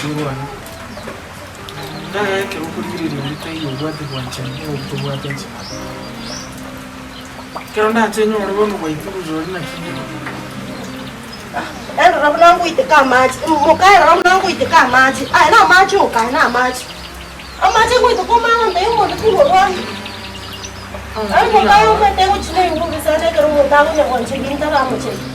Twerwane. Yaya ekero okorigereria onde taiyo obwate bwanchani nigo tobwate inche. Ekero ndache nyore bono gwaikire rirorio naki inde. Erora buna ngoiteka amache, moka erora buna ngoiteka amache, aya namache oka, aya namache. Amache ngoiteka omanye ntaiyo omonto tingorwari. Aye moka aye omanyete gochia na enguru sana ekero omonto akonya goancheria ntaramochegia.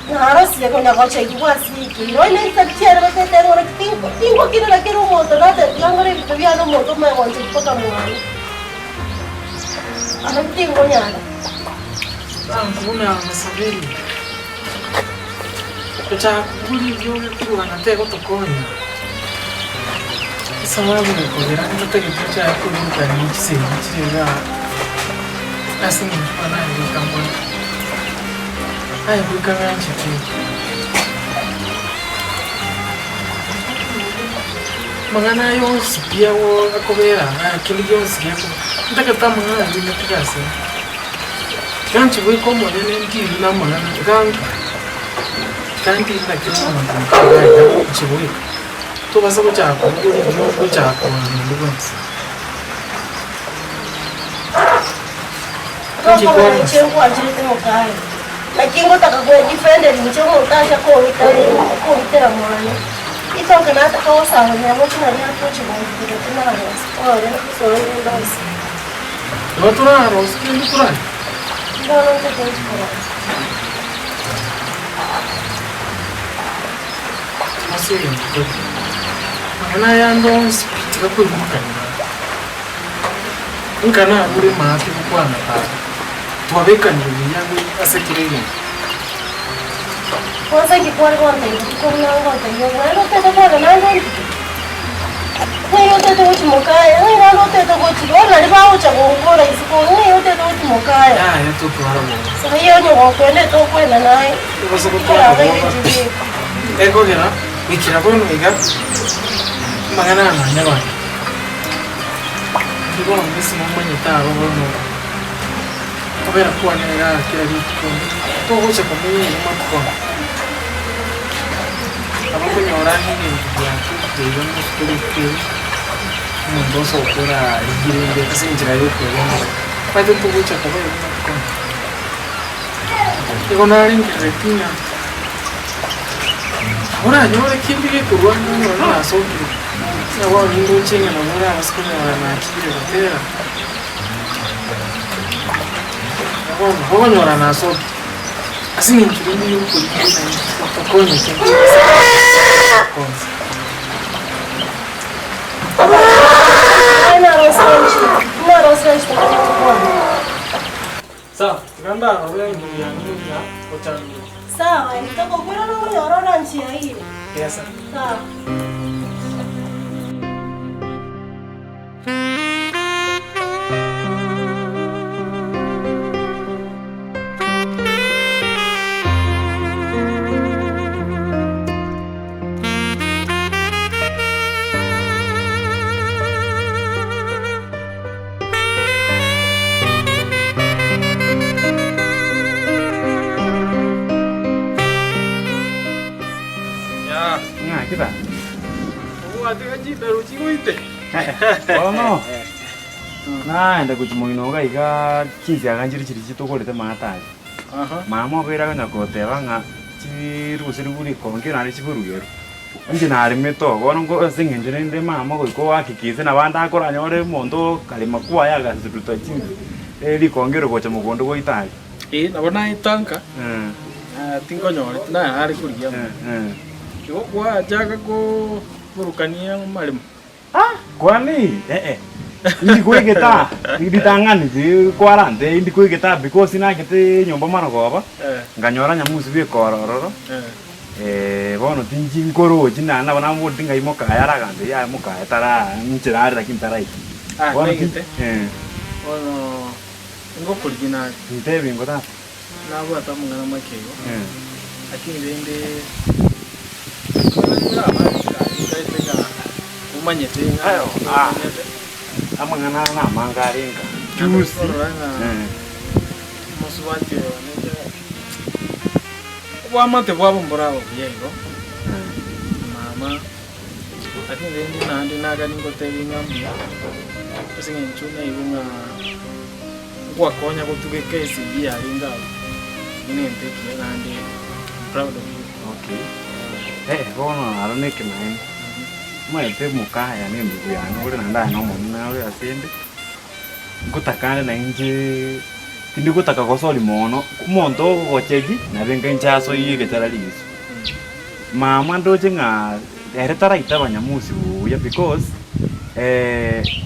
Narosire konya gochegigwa ase ekeiro, onye ne chisemi chiarebete ng'ora tingo tingokinera kera omonto nateba tiga ngore ebinto biane omonto omanye goancheria mpaka mwane. Aro tingonyara. Abanto buna Yesebeli, gochaka koboria eriogi korwana tegotokonya, esababu ekogera ntotagete tochake koburukania chisegi chire igaa ase eng'encho buna naye goika mbore, naye goika ng'anchete. Amang'ana aya onsi pi akobera igaa kende gionsi gekoba, ntagete amang'ana ayio ng'atiga ase ere. Tiga inche goika omonyene ndirwe na amang'ana, iga tiga ndire na kera omonto nka iga iga inche goika. Tobasa gochaka kobogoria rirorio gochaka korora onde bwensi. Inche Tokobera kwarwa inche nkwancherete mokaye, naki ngotaka gwedifenderi inche omonto acha kong'ita kong'itera mwane. Ritoke nataka gosang'anera gochia nario atoche gonkira tinarosa ore nsoe ngende ase. Igo torarosie kende torari. Bono ntete nchi korosia. Ase egento kore. Amang'ana aya ande onsi pi tiga koigwekania naro. Inka nabure maate gokwana tata. Twabekanire buya goika ase kera egento. Kwanza inki kware gontebia botuko buna ngontebia obo, naende otete kwana naende ontuke? Ng'ai otete gochia mokaya? Ng'ai naende otete gochia? Bono naria bagocha gonkora isiko, ng'ai otete gochia mokaya? Yaya totwara bobe. Sai onye gokwendete okwenda naye, Tobasa gotwara ekeraba bobe. iga chibeka. Ekogera goikera bono iga, amang'ana aya nanyabare. Naende bono ase momanyete aro bono. Kobera kwane igaa kera rituko, togocha komenya iga amatuko aya. Nabo okonyora ang'e egento giaturire iga mosuko rituko eri, omonto osoke orarigie rende ase enchera ya okwegenderera. Omanyete togocha koba iga amatuko aya. Igo narengereretie ng'a oranyore kende gekorwa ang'e onyore nasokire, ng'a bono nindoche ng'a nabo orabase konyora nachire gotera. Bono okonyora nasokire, ase eng'encho rende yokorigia naende otokonyete konsi. Sawa, tiga ndarore enchiri yane goika gochandwa. Sawa, ntokokwera nokonyora oranchiaire. Gesa. Sawa. Ng'aki ba? Obwate chindaro chigoite. Bono naenda gochia moino iga igaa chinsiaga nchire chiria chitogorete maate aria. Mama obeire akonya goteba ng'a chiruserigwe rikonge naende chiburugerwe. Inche naremete oo, bono nko ase eng'encho rende mama goika oakikise nabo ande akoranyore omonto okarema kwaye agasuruta chi rikonge ero gocha mogondo goita aria. Ee, nabo naetanka, tinkonyoreti, nare korigia amo. Igo kwachaka koburukania amaremo. Ah! Kwani? Eh-eh. Indi koigeta, ritang'ani ri kwarante indi koigeta because nagete enyomba marogoba, nkanyora nyamusi bweka oro ororo, bono tinchi nkorochi naende nabo namoboretie ng'ai mokaye aragambie yaya mokaye tara nchera are lakini taraika. Ah, Bono ti naigete. Bono ngokorigia nare. Ntebi ingo tata. Nabwate amang'ana make igo, lakini rende amang'ana nkaete ng'a omanyete ng'a Ayo, ah. omanyete. Amang'ana aya namange are nka. Naende Juzi. korora ng'a omosubati oyo ninche obwamate bwabo mboraba buya igo, mama. Lakini rende naende nagani ngotebie ng'a mbuya, ase eng'encho naigwe ng'a ngwakonya gotuga ekesi eyio yarenge abwo, eyio negento ekiya naende I'm proud of you. Okay, eh bono aro na ekemanyererio, omanyete mokaya na endugu yane ore naende aye na omonene ore ase ende, ngotaka ande nainche tindi gotaka gosori mono, omonto ogogochegia nabe nka inche asoyie egechara rigisu. Mama ndoche ng'a ere taraitaba nyamusi buya because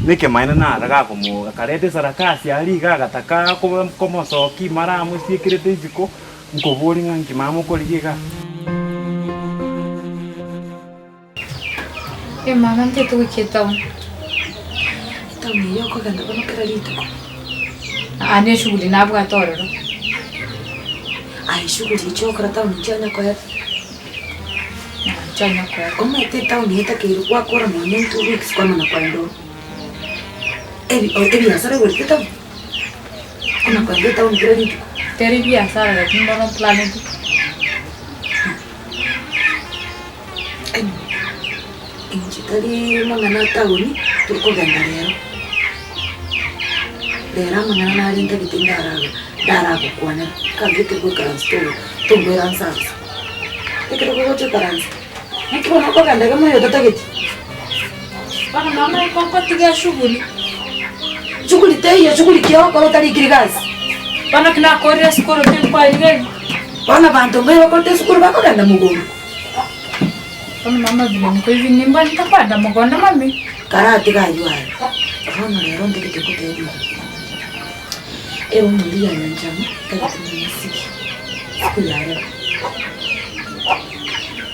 nekemaene naro gakomo akareta esarakasi aria iga agataka koba komosokia mara amosiekerete isiko, nkoboria ng'a nki mama okorigia igaa. Ee mama ntete gochia etown. Etown eyio okogenda bono kera rituko. Aa ne eshughuli nabwate ororo. Aye eshughuli echio ogokora town nchianya koera. Aa nchianya koera. Omanyete etown eye etakeire gwakora nonye ne two weeks kwamanya koenda oro. Ebi- ebiasara oigorete etown? Kona koenda etown kera rituko. Teri biasara lakini bono mplaneti. Inche tari mang'ana a town torikogenda rero, rero amang'ana nare ntagete ndaraga ndaragokwanera, ekero tiri goikaransa togo tombwera nsa ase. Ekero kogocha ikaransa, naki bono okogenda iga moyo otatageti? Bono mama nkotiga eshughuli. Shughuli teiyo, shughuli ki ogokora otarikiri gasi? Bono ki nakorire esukuru tinkwarigeria. Bono abanto mbaye bakorete esukuru bakogenda mogondo. Bono mama vile niko hivi nimba ntakwenda mogondo mami. Karatiga aywo aye. Bono rero ntagete gotebia iga, eromori ya nyanchama tagete moyesibie siku ya rero.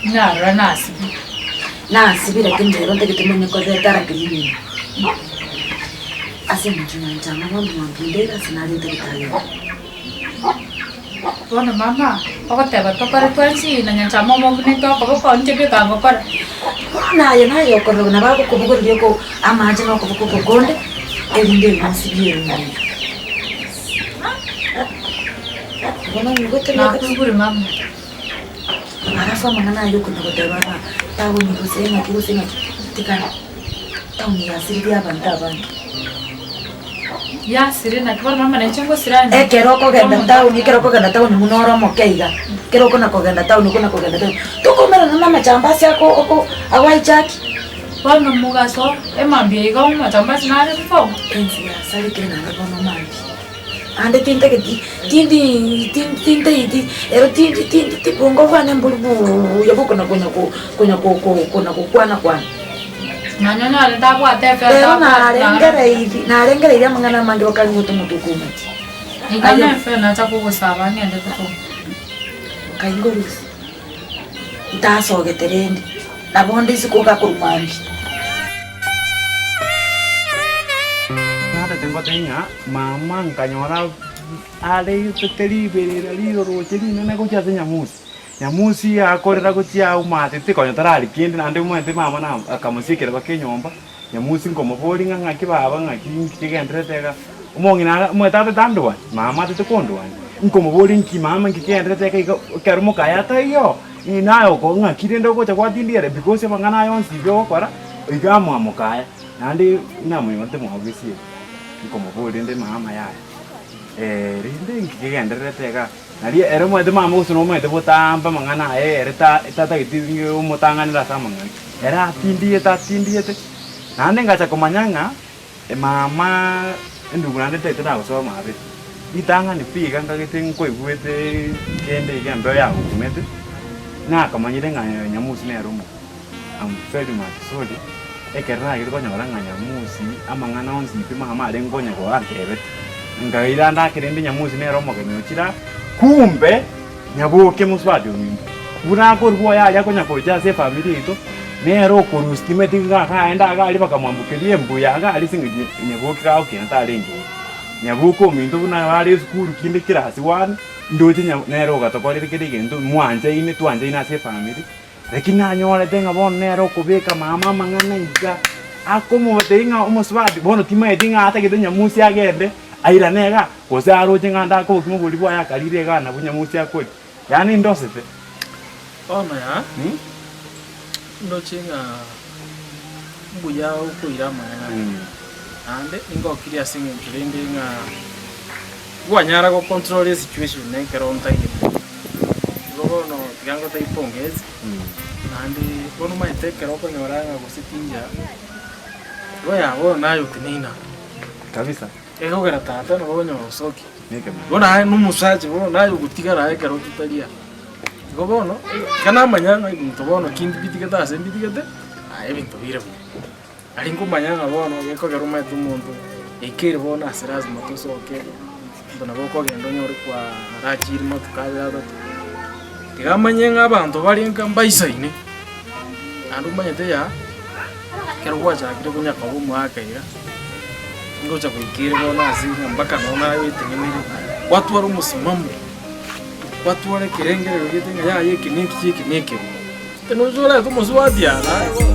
Narora nasibia. Nasibire lakini rero ntagete manye koreta cleaning. Ase eng'encho nyanchama bono mwambinde iga ase nare ntagete agende. Bono mama, ogoteba tokore twensi na nyanchama omobunete okoboko inche bweka ngokora. Bono aye naye okorora nabo agokobogoreria oko amache na okoboko oko konde, erinde ebing'wanso bi'erooro eyio. Bono oigwete buya kabisa. Nakoigure mama. Alafu amang'ana ayio okonya goteba ng'a taoni gose ng'aki gose ng'aki, tikana taoni yasiririe abanto abange. Yasire naki bono mama nainche ngosira ande. Ekero okogenda town, ekero okogenda town buna ore omoke iga, ekero okona kogenda town okona kogenda town, tokoumerana na amachambasi ako oko agwaichaki. Bono mogaso emambia iga omachambasi nare before. Ense yasarekire naende bono mambia, naende tintageti tindi tin tintaeti ero tindi tindi ti bongo bwane mbori buuya bokona konya ko konya ko ko kona gokwana kwana. Nonya nare ntabwate efetha Rero ntabwate narengereiri narengereiri amang'ana amange bakang'uta omotwe okoumati. Iga nefe nacha kogosaba ng'ende gosoma. Nkaigwa rusa, ntasogete rende, nabo onde isiko gakorwa mambia. Natete ngotebie ng'a mama nkanyora aretete riberera riroroche rinene gochia ase nyamusi. Nyamusi akorera gochia aumatete konya tarari kende naende omanyete mama na akamosiekera mpaka enyomba, Nyamusi nkomoboria ng'a ng'aki baba ng'aki nki kegendererete iga, omong'ina aga omanyete atete andwane, mama atete kondwania, nkomoboria nki mama nki kegendererete iga iga ekero mokaye ataiyo, ng'ina aye oko ng'aki rende ogocha gwatindia ere because amang'ana aya onsi iga ogokora, iga amoa mokaya, naende namonyorete mwagogesie, nkomoboria rende mama yaya, rende nki kegendererete igaa. Nario ere omanyete mama gose nomanyete botambe amang'ana aye ere ta tatageti omotang'anere ase amang'ana. Ere atindigete atindigete, naende ngacha komanya ng'a mama endugu naende ntagete nagosoa mabere. Ritang'ani pi iga nkagete nkoigwete kende iga embeo yagokumete, nakamanyire ng'a Nyamusi nere omobe. I'm very much sorry, ekero nagete konyora ng'a Nyamusi amang'ana onsi pi mama arenge konya goantebeti, nkaira ndake rende Nyamusi nere omogeni ochire aa, kumbe Nyaboke mosubati ominto, buna akorwa oyo aria akonya gocha ase efamiri yaito, nere okorwa sitimeti iga akaenda iga aria bakamwambokeria embuya iga aria ase eng'encho Nyaboke gagokina tarenge oo. Nyaboke ominto buna are esukuru kinde class one, ndoche nya nere ogatokorera kera egento mwanchaine twanchaine ase efamiri. Lakini nanyorete ng'a bono nere okobeka mama amang'ana iga, akomobatebia ng'a omosubati bono timaeti ng'a atagete nyamusi agende airane igaa, gose aroche ng'a ande akobokia obori bwaye akarire igaa nabwo nyamusi akoria. Yaani ndosete. Bono yaa, ndoche ng'a. Mbuya okoira amang'ana aya. Naende ningokirie ase eng'encho rende ng'a kwanyara go control esituation ekero ntaiyo. Igo bono tiga ngotebie pongezi, naende bono omanyete ekero okonyora ng'a gose tincha, igo ya bono naye oteneine aa. Kabisa. Ekogera tata nabo okonyora osokia. Nekemama. Bono aye na omosacha bono naye ogotigara aye ekero totari aa. Igo bono, iga namanya ng'a ebinto bono ki mbitigete ase mbitigete, aye ebinto bire buya. Aria nkomanya ng'a bono gekogera omanyete omonto yaikeire bono ase lazima tosoke, omonto nabo okogenda onyore kwarachire matuko abere atato. Tiga amanye ng'a abanto bare nka mbaisaine, naende omanyete ya, ekero gwachakire konya koba omoaka iga, ngocha goikere bono ase ng'a mpaka nonya naye oetenenere, gwatwara omosimamo, gwatwara ekerengerero gete ng'a yaya eke na eki, eke na ekebe. Ekero orete omosubati aa naye bono.